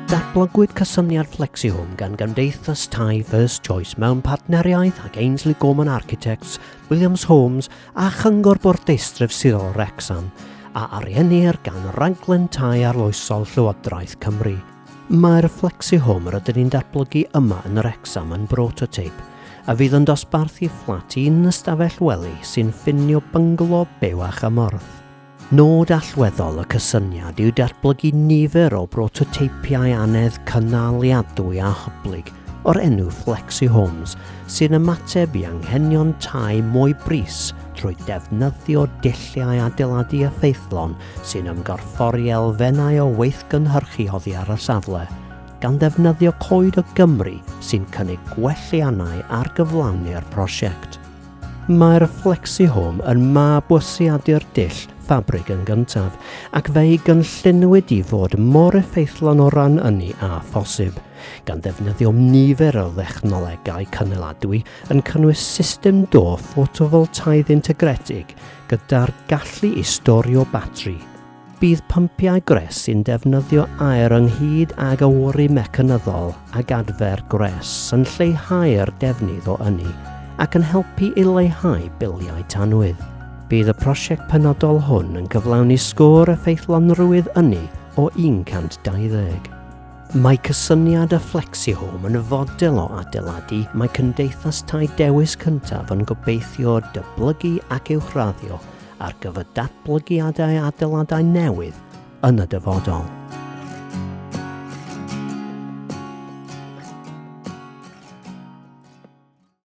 Datblygwyd cysyniad FlexiHome gan Gymdeithas Tai First Choice mewn partneriaeth ag Ainsley Gorman Architects, Williams Homes a Chyngor Bwrdeistref Sirol Wrecsam, a ariennir gan Raglen Tai Arloesol Llywodraeth Cymru. Mae'r FlexiHome rydyn ni'n datblygu yma yn Wrecsam yn brototeip, a fydd yn dosbarthu fflat un ystafell wely sy'n ffinio bynglo byw â chymorth. Nod allweddol y cysyniad yw datblygu nifer o brototeipiau annedd cynaliadwy a hyblyg o'r enw FlexiHomes sy'n ymateb i anghenion tai mwy brys trwy defnyddio dulliau adeiladu effeithlon sy'n ymgorffori elfennau o weithgynhyrchu oddi ar y safle, gan ddefnyddio coed o Gymru sy'n cynnig gwelliannau ar gyflawni'r prosiect. Mae'r FlexiHome yn mabwysiadu'r dull ffabrig yn gyntaf, ac fe'i gynlluniwyd i fod mor effeithlon o ran ynni â phosib, gan ddefnyddio nifer o dechnolegau cynaladwy yn cynnwys system do ffotofoltaidd integredig gyda'r gallu i storio batri. Bydd pympiau gwres sy'n defnyddio aer ynghyd ag awyru mecanyddol ag adfer gwres yn lleihau'r defnydd o ynni ac yn helpu i leihau biliau tanwydd. Bydd y prosiect penodol hwn yn cyflawni sgôr effeithlonrwydd ynni o 120. Mae cysyniad y FlexiHome yn fodel o adeiladu mae Cymdeithas Tai Dewis Cyntaf yn gobeithio dyblygu ac uwchraddio ar gyfer datblygiadau adeiladau newydd yn y dyfodol.